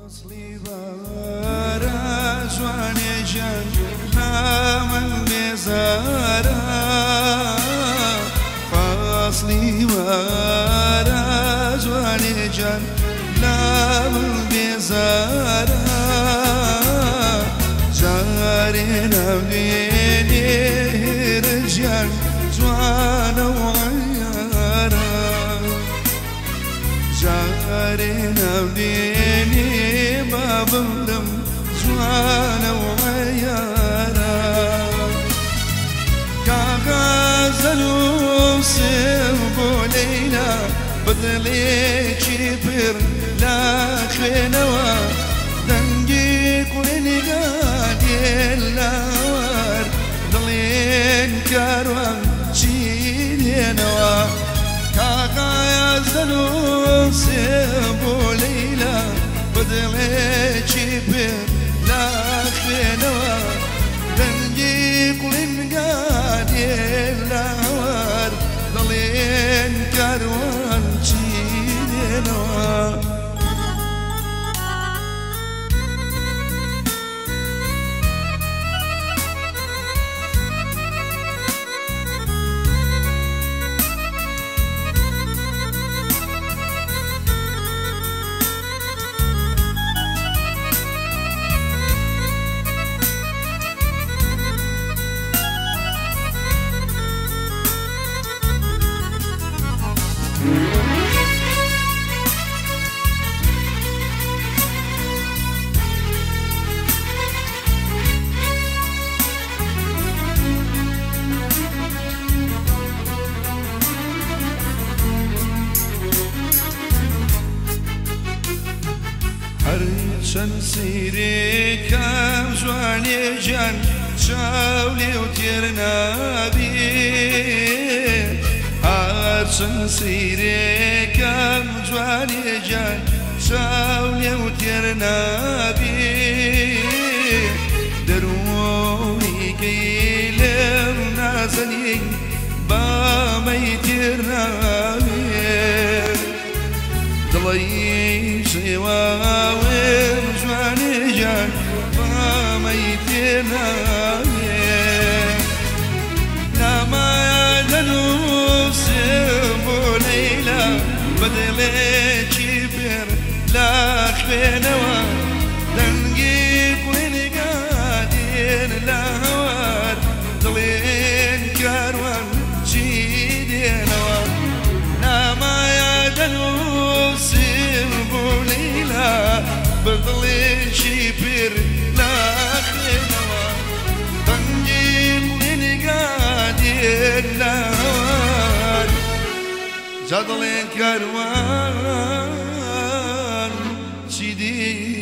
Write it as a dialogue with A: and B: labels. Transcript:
A: فەسڵی بەهارە جوانێ گیان لە من بێزارە فەسڵی بەهارە جوانێ گیان لە من بێزارە جارێ نامدێنێ گیان جوانە و عەیارە جارێ نامدێنێ با بمرم جوانە و عەیارە کاغەزەل و سێو بۆ لەیلا بە دڵێکی پڕ لە خوێنەوە دەنگی قوڵینگانێ لاوار دڵێن کاروان چی دێنەوە کاغەزەل و سێو بۆ لەیلا بە دڵێکی پڕ لە خوێنەوە دەنگی قوڵینگانێ لاوار دڵێن کاروان چی دێنەوە. هەرچەند سەیرێکم جوانێ گیان چاو لێو تێر نابێ هەرچەند سەیرێکم جوانێ گیان چاو لێو تێر نابێ دەروونیکەی لێم نازەنین بامەی تێر نابێ دڵی شێواوێم جوانێ گیان بامەی تێر نابێ نامایە دەنووسم بۆ لەیلا بە دڵێکی پڕ لە خوێنەوە دەنگی قوڵینگانێن لە هەوار دڵێن کاروان چی دێنەوە نامایە دەنووسم بۆ لەیلا بە دڵێکی پڕ لە خوێنەوە دەنگی قوڵینگانێن لە هەوار جا دڵێن کاروان چی دێنەوە.